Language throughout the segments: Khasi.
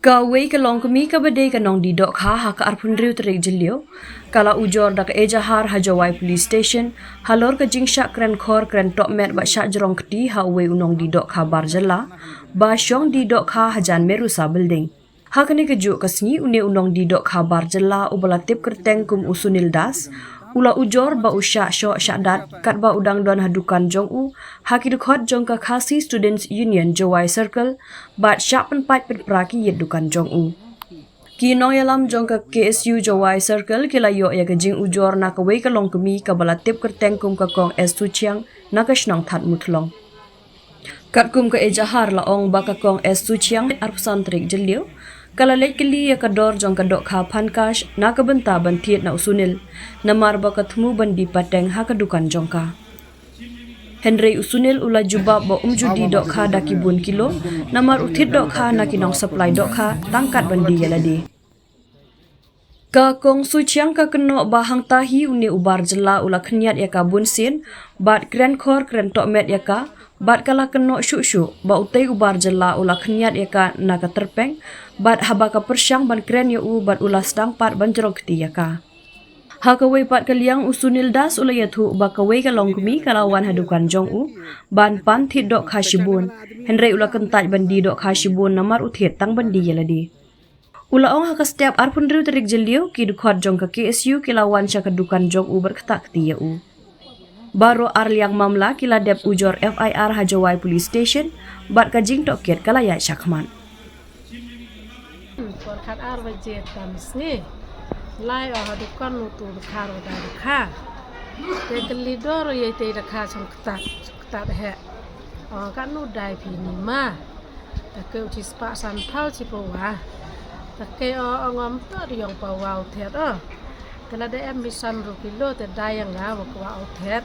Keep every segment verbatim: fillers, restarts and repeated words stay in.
Kawei ka longkmie kaba dei ka nongdie dohkha ha ka arphew hynriew tarik Jylliew ka la ujor da ka ejahar ha Jowai Police Station halor ka jingshah kren khor kren tohmet bad shah jrong kti ha uwei u nongdie dohkha bar jylla ba shong die dohkha hajan Merusa Building. Ha kane kajuh ka sngi une u nongdie dohkha bar jylla uba la tip kyrteng kum u Sunil Das u la ujor ba u shah shoh shah dat katba u dang don ha dukan jong u ha ki dkhot jong ka Khasi Students Union Jowai Circle bad shah pynpait pynpra ki ïit dukan jong u. Ki nongïalam jong ka K S U Jowai Circle ki la ïoh ïa ka jingujor na kawei ka longkmie kaba la tip kyrteng kum ka Kong S Suchiang na ka shnong Thadmuthlong. Katkum ka ejahar la ong ba ka Kong S Suchiang arphew san tarik Jylliew ka la leit kylli ïa ka dor jong ka dohkha Pankaj na ka bynta ban thied na u Sunil namar ba ka thmu ban die pateng ha ka dukan jong ka. Hynrei u Sunil u la jubab ba um ju die dohkha da ki bun kilo namar u thied dohkha na ki nong supply dohkha tang kat ban die ïa lade. Ka Kong Suchiang ka kynnoh ba hangta hi une u bar jylla u la khynñiat ïa ka bun sien bad kren khor kren tohmet ïa ka bad ka la kynnoh shuh shuh ba utei u bar jylla u la khynñiat ïa ka na ka tyrpeng bad haba ka pyrshang ban kren ïa u bad u la sdang pat ban jrong kti ïa ka. Ha kawei pat ka liang u Sunil Das u la ïathuh ba kawei ka longkmie ka la wan ha dukan jong u ban pan thied dohkha shibun, hynrei u la kyntait ban die dohkha shibun namar u thied tang ban die ïa lade. U la ong ha ka step arphew hynriew tarik Jylliew ki dkhot jong ka K S U ki la wan sha ka dukan jong u bad ktah kti ïa u. Baroh ar liang mamla ki la dep ujor F I R ha Jowai Police Station bad ka jingtohkit ka la ïaid shakhmat. Por khat ar baje tam sngi lai o ha dukan utu dkhar o da dkhar. Te kylli dor o ïa te dkhar song ktat song ktat he. O ka nu dai phi ni ma. Ta kei u chi spah san phaw chi pawa. Ta kei o ngom to riong pawa u thet o. Te la da em mi san ru kilo te da yang nga wa kwa u thet.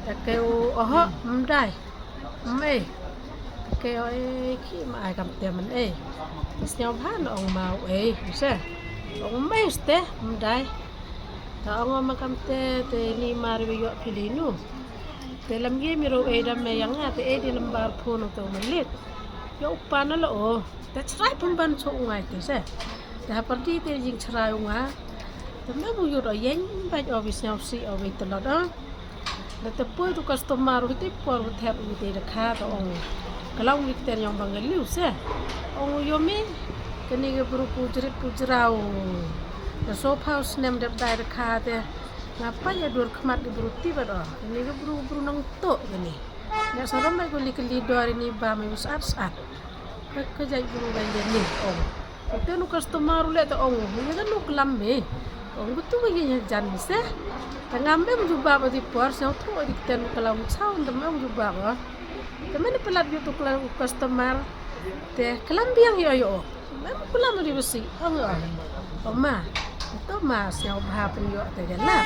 Ta kei u oho mdai. Mei. Ta kei o e ki ma ai kam te man e. Sñiaw bha na ong mau e. Se. Ong mei ste mdai. Ta ong ma kam te te ni mar wi yo pili nu. Te lam ye mi ro e dam me yang nga te e di lam bar phone to malit. Yo upa na lo o. Te chrai pun ban so ngai te se. Te ha parti te jing chrai nga. Te me bu yut o yen ba o bi sñiaw si o bi telot o. Te te poi tu customer wi te por wi te wi te de kha to ong. Kalau wi te nyong bang liu se. Ong yo mi kani ke bru pu jrit pu jrau. Te so phaw snem dep dai de kha te. Nga pa ya dur khmat ke bru ti ba do. Kani ke bru bru nang to kani. Nya saram ba ko li kali dor ini ba me sat sat. Ka ka jai bru ba ya ni ong. Te nu customer le te ong. Ni ka nu klam me. Ong betu ba ya jan se. Tangam be mu ba ba di por se tu di ten klam chau ndem mu ba ba. Te me ni pelat yu tu klam customer. Te klam biang yo yo. Mem kulam ri besi ong ong. Ong ma. To ma sñiaw bha pynïoh te de la.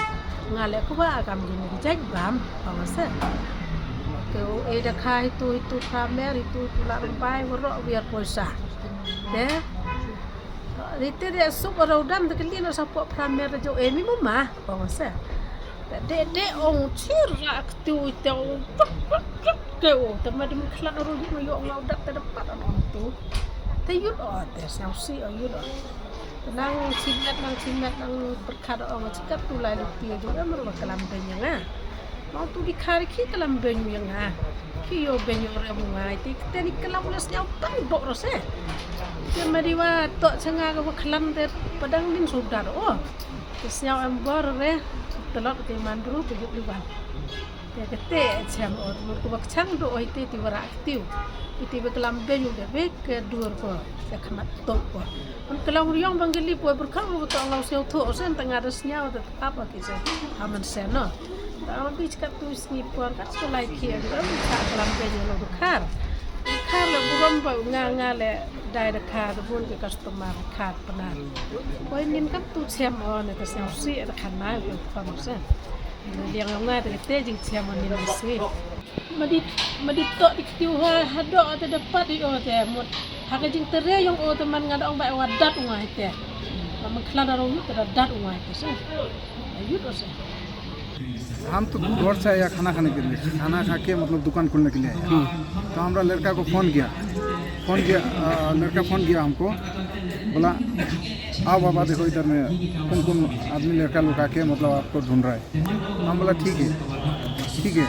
Nga le kuba agam gini jait bam ong se. Ke u e da kha itu itu kha mer itu itu la rumbai waro wiar poisa. Te. Rite de sup ro dam de kali na sapo phra mer jo e mi mama ong se. Te de de ong chir la ktiu te ong. Ke o te ma dim khlan ro yut ma yo ngau dak te dapat an ong tu. Te yut o te sñiaw si o yut o. Nang simet nang simet nang berkat o ma chikat tu lai lu ti ju em ro kalam ben yang a. Mau tu di khari ki kalam ben yang a. Ki yo ben yo re mu ngai ti te ni kalam le sñiaw tang dok ro se. Te ma di wa to changa ka wa khlan te padang din sudar o. Te sñiaw em bor re telot te man bru ke yut liwan. Te kete chem o mur ko bak chang do oi te ti wara ktiu. Iti be klam be nyu de be ke dur ko ke khmat to ko. Un klam riong bang gili po ber khang ru to ngau sñiaw tho sen tanga de sñiaw de apa ki se. Aman sen no. Ta aman bi chkat tu sngi por kat ko lai ki ru cha klam be nyu lo khar. Khar le burom ba nga nga le dai de khar de bun ke customer khar pnar. Oi nin kam tu chem o ne ta sñiaw si de khana ko pam sen. Liang nga te te jing chiam on nin si. Ma di ma di to di ktiu ha ha do te dapat di o te mut. Ha ka jing tere yong o te man nga da ong ba wa dat nga te. Ma man khlan da rong te da dat nga te se. Yut o se. हम तो घर से आया खाना खाने के लिए, खाना खा के मतलब दुकान खोलने के लिए आया। तो हमारा लड़का को फोन किया, फोन किया, अ, लड़का फोन किया हमको, बोला, "आओ बाबा, देखो इधर में कौन कौन आदमी लड़का लुका के, मतलब, आपको ढूंढ रहा है।" हम बोला, "ठीक है, ठीक है।"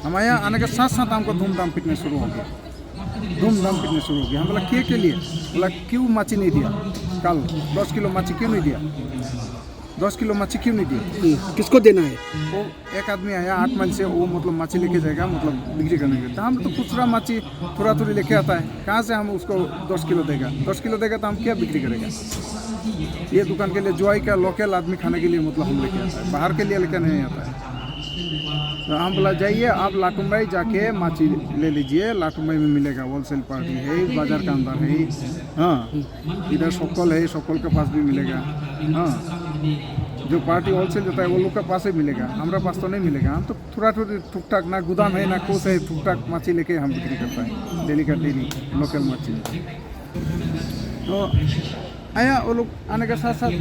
हम यहाँ आने के साथ साथ हमको धूमधाम पिटने शुरू हो गया, धूमधाम पिटने शुरू हो गया। हम बोला, "के के लिए?" बोला, "क्यों माची नहीं दिया कल, दस किलो माची क्यों नहीं दिया?" दस किलो माची क्यों नहीं दिया? हम्म, किसको देना है? वो एक आदमी आया आठ माइल से, वो मतलब माची लेके जाएगा, मतलब बिक्री करने के लिए। तो हम तो खुसरा माची थोड़ा थोड़ी लेके आता है, कहाँ से हम उसको दस किलो देगा? दस किलो देगा तो हम क्या बिक्री करेगा? ये दुकान के लिए, जवाई का लोकल आदमी खाने के लिए मतलब हम लेके आता है, बाहर के लिए लेके नहीं आता है। तो हम बोला, "जाइए आप लाटुम्बई जाके माची ले लीजिए, लाटुम्बई में मिलेगा, होलसेल पार्टी है, बाजार का अंदर है।" हाँ, इधर सकल है, सकल के पास भी मिलेगा। हाँ, जो पार्टी होलसेल देता है वो लोग के पास ही मिलेगा, हमारा पास तो नहीं मिलेगा। हम तो थोड़ा थोड़ी टुकटाक, ना गुदाम है ना कुछ है, टुकटाक माची लेके हम बिक्री करता है, डेली का डेली लोकल माची। तो आया वो लोग आने के साथ साथ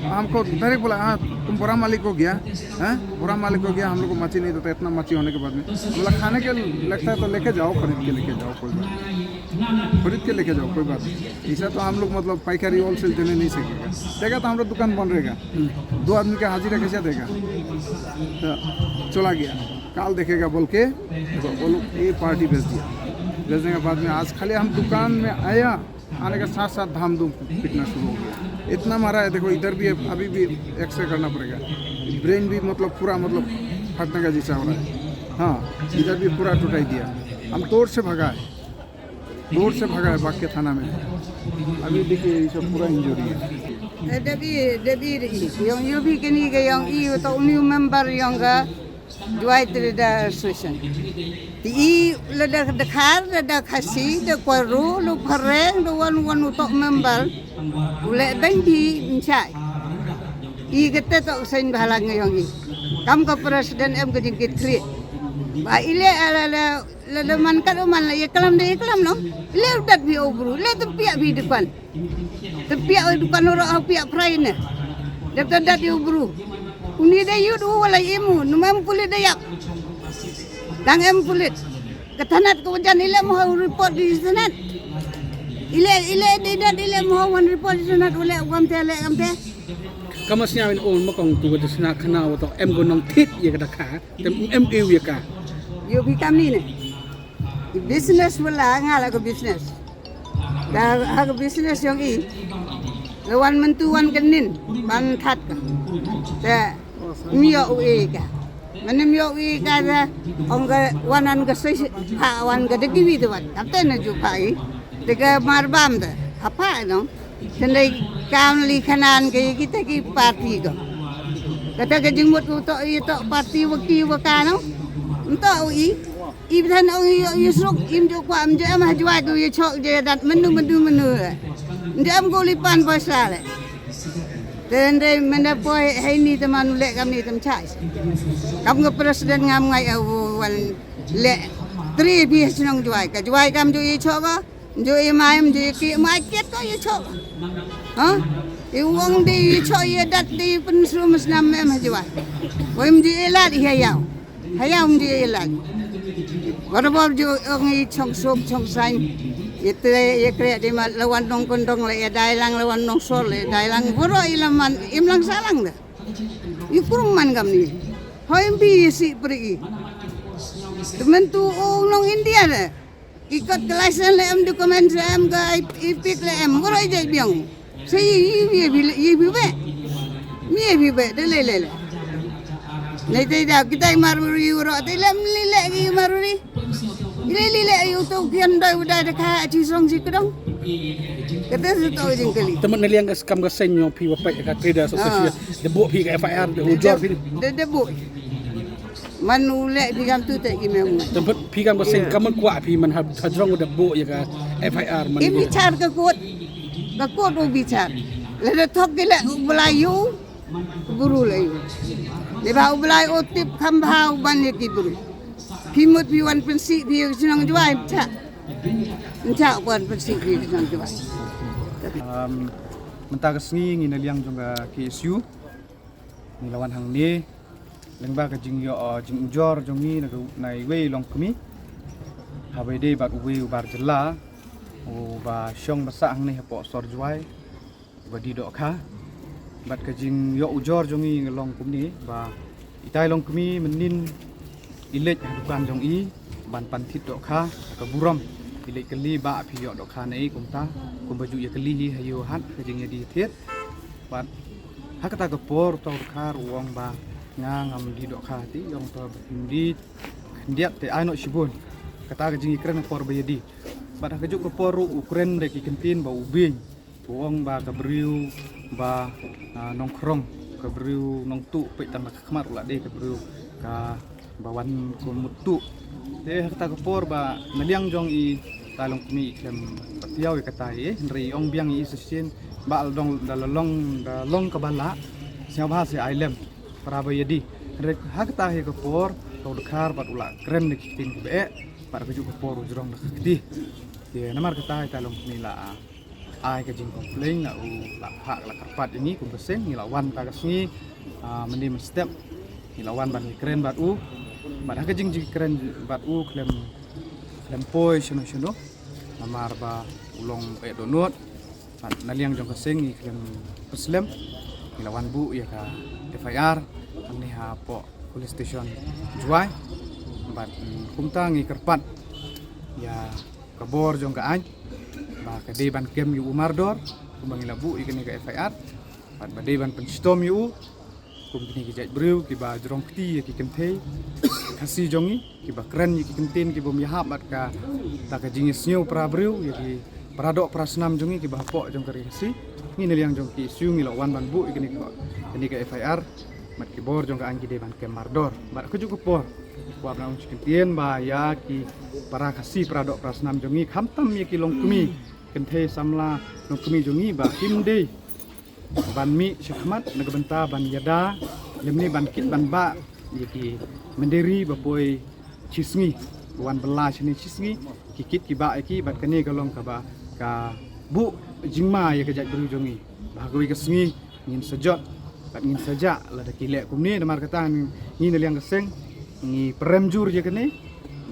हमको डायरेक्ट बोला, "हाँ, तुम बुरा मालिक हो गया, हैं? बुरा मालिक हो गया, हम लोग को माची नहीं देता, इतना माची होने के बाद में।" बोला, "खाने के लगता है तो लेके जाओ, खरीद के लेके जाओ, कोई बात नहीं, खरीद के लेके जाओ, कोई बात नहीं।" ऐसा तो हम लोग मतलब पाइकारी होलसेल देने नहीं सकेगा, देगा तो हमारा दुकान बंद रहेगा, दो आदमी का हाजिरा कैसे देगा? तो चला गया, कल देखेगा बोल के वो लोग ये पार्टी भेज दिया। भेजने के बाद में आज खाली हम दुकान में आया, आने के साथ साथ धाम धूम पिटना शुरू हो गया। इतना मारा है, देखो इधर भी, अभी भी एक्सरे करना पड़ेगा, ब्रेन भी मतलब पूरा मतलब फटने का जैसा हो रहा है। हाँ, इधर भी पूरा टुटाई दिया। हम दौड़ से भगा है, दौड़ से भगा है भाग के थाना में। अभी देखिए ये सब पूरा इंजरी है। Debi, Debi ri, yong yu bi kini ga yong i to new member yong ga Jowai Trader Association. Ti i lada Dkhar, lada Khasi, da Garo, lu Phareng, da wan wan u tok member, u leh beng bi nchai. I kata tok sein bhalang ngayong i. Kam ka president em ka jingkit khlieh. Ba i leh ala la, lada man kat u man la, i klam da i klam no. I leh u dat bi u bru, i leh tu piak bi dukan. Te piak oi dukan oro au piak prai ne. Dep ta dat yu bru. Uni de yu du wala imu, numa em pulit de yap. Dang em pulit. Ka thanat ka wajan ile mo hau report di thanat. Ile, ile de dat ile mo hau wan report di thanat, ule gam te, le gam te. Kama snya in on ma kong tu ka sna khana wa to em go nong thit ye ka da kha. Tem em e ye ka. Yo bi kam ni ne. Business wala nga la ka business. Da ha ka business yong i. La wan myntu wan kynnin ban that ka. Te myo u i ka. Mane myo u i ka da ong ka wan an ka soi pha wan ka degi wi te wan. Kate na ju pha i. Te ka mar bam te. Apa no. Tendai kam li khanan ke kita ki party ko. Kata ka jingmut u to i to party wa ki wa ka no. Nto u i. Ibthan ong i, i suk im ju kwa am je am ha jwa du i chok je dat menu menu menu. Nde am go li pan paisa le. Tende menda poi hai ni teman le kam ni tem chai. Kam ga president ngam ngai au wan le. Tri bi ha chnong Jowai ka Jowai kam ju i chok ga. Ju i mai ju i ki mai kiet ko i chok. Ha? I wong di i chok i dat di pensum snam em ha Jowai. Woi ju i lat i ha yau. Hayam di ilan. Barabor ju ong i chong sop chong sain. Ite ye kre di ma lawan nong kondong le ye dai lang lawan nong sol le dai lang boro i laman im lang salang de. I kurung man gam ni. Hoi bi si pri i. Temen tu ong nong India de. Ikot ke license le em document le em ke ipik le em boro i jai biang. Sa i i i bi i bi be. Mi i bi be de le le le. Nei te da kita i maruri uro te le em li le i maruri. Ile li le i uto kian dai uda de ka chi song si kedong. Kata sa to jing kali. Temen ne liang ka skam ka seng yong phi wa pek ka Trader Association. De bo phi ka F I R de ujor phi. De de bo. Man u leh phi kam tu te ki mem. Te phi kam ka seng kam man kwah phi man ha, ha jrong u da buh ïa ka F I R man. Im bichar ka kot. Ka kot u bichar. Lada thok ki leh u Blai ïu. Bru leh ïu. Leh ba u Blai u tip kham bha u ban ïa ki bru. Phi mut phi wan pynsih phi ïa ka shnong Jowai, ncha. Ncha wan pynsih phi ïa ka shnong Jowai. Um, mynta ka sngi ngi na liang jong ka K S U. Ngi la wan hangne lyngba ka jingïoh, uh, jingujor jong ngi na ka, na iwei i longkmie. Haba ïadei bad uwei u bar jylla. Uba shong ba sah hangne hapoh sor Jwai, ba dih dohkha. Bad ka jingïoh ujor jong i nga long kumne, ba itai long kmie mynnin i leit ha dukan jong i, ban pan thied dohkha, ka burom. I leit kylli ba phi ïoh dohkha ne kumta, kumba ju ïa kylli hi ha ïoh hat, ka jingïadih thied. Bad ha kata ka por, uta u dkhar u ong ba nga ngam dih dohkha te, ong uta ba phim dih khyndiat te ai noh shibun. Kata ka jingïakren ha por ba ïadih. Bad ha kajuh ka por ruh u kren da ki kyntien ba u beiñ. U ong ba ka briew ba, ah, Nongkhrong, ka briew Nongtuh, peit tang da ka khmat u la dei ka briew ka ba wan kum u tuh. Te ha kata ka por ba na liang jong i, itai long kmie i khlem pat ïoh ïa kata, eh, hynrei i ong biang i sa shisien ba la dang da la long, da long kaba lah, sngewbha sa ai lem para ba ïadih. Hynrei ha kata hi ka por, uta u dkhar bad u la kren da ki ktien kiba eh, bad ha kajuh ka por u jrong da ka kti. Te namar kata itai long kmie la, ah, ai ka jingcomplain, la u la phah, la kyrpad ïa ngi kum ka seng, ngi la wan ta ka sngi, ah, mynne mynstep ngi la wan ban ïakren bad u. Bad ha ka jingjingkren bad u khlem, khlem poi shano shano, namar ba u long eh dohnud. Bad na liang jong ka seng ngi khlem pyrslem, ngi la wan buh ïa ka F I R hangne hapoh police station Jwai. Bad, mm, kumta ngi kyrpad ïa ka bor jong ka aiñ ba ka dei ban kem ïa u mardor, kumba ngi la buh ïa kane ka F I R. Bad ba dei ban pynshitom ïa u kum kine ki jait briew kiba jrong kti ïa ki kynthei Khasi jong ngi, kiba kren ïa ki kyntien kibym ïahap bad kata ka jingïasngew para briew, ïa ki para doh para snam jong ngi kiba hapoh jong ka ri Khasi. Ngi na liang jong ka KSU ngi la wan ban buh ïa kane ka, kane ka F I R. Bad ki bor jong ka aiñ ki dei ban kem mardor. Bad ha kajuh ka por, kwah ban ong shi kyntien ba ïa ki para Khasi, para doh para snam jong ngi, khamtam ïa ki longkmie, kynthei samla longkmie jong ngi ba kim dei ban mih shakhmat na ka bynta ban ïada lymne ban kit ban bah ïa ki mynderi ba poi shi sngi, wan bylla shane shi sngi, ki kit ki bah ïa ki. Bad kane ka long kaba ka buh jingma ïa ka jaitbynriew jong ngi. Ba ha kawei ka sngi ngin sa jot bad ngin sa jah lada ki leh kumne. Namar kata ngi na liang ka seng ngi pyrem jur ïa kane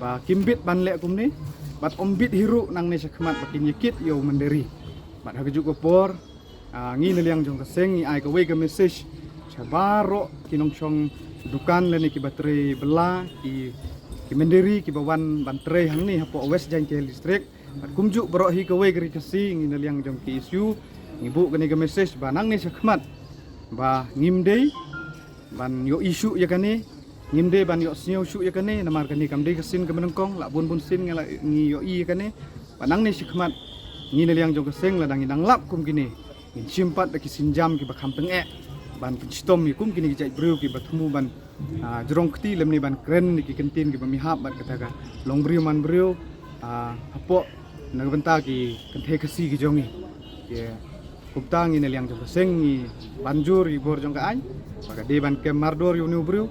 ba kim bit ban leh kumne, bad ym bit hi ruh nangne shakhmat ba kin ïa kit ïa u mynderi. Bad ha kajuh ka por, ah, ngi na liang jong ka seng ngi ai kawei ka message sha baroh ki nongshong dukan lane kiba trei bylla, ki, ki mynderi kiba wan ban trei hangne hapoh West Jaintia Hills District. Bad kumjuh baroh hi kawei ka ri Khasi, ngi na liang jong ka KSU ngi buh kane ka message ba nangne shakhmat ba ngim dei ban ïohi shuh ïa kane, ngim dei ban ïohsngew shuh ïa kane, namar kane kam dei ka sien kaba nyngkong, la bun bun sien ngi la, ngi ïohi ïa kane. Bad nangne shakhmat ngi na liang jong ka seng lada ngi dang lap kum kine, ngin shim pat da ki sienjam kiba kham tyngeh ban pynshitom ïa kum kine ki jaitbynriew kiba thmu ban, ah, jrong kti lymne ban kren ïa ki kyntien kibym ïahap bad kata ka longbriew manbriew, ah, hapoh na ka bynta ki kynthei Khasi ki jong ngi. Te kumta ngi na liang jong ka seng ngi ban jur ïa ki bor jong ka aiñ ba ka dei ban kem mardor ïa une u briew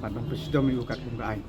bad ban pynshitom ïa u katkum ka aiñ.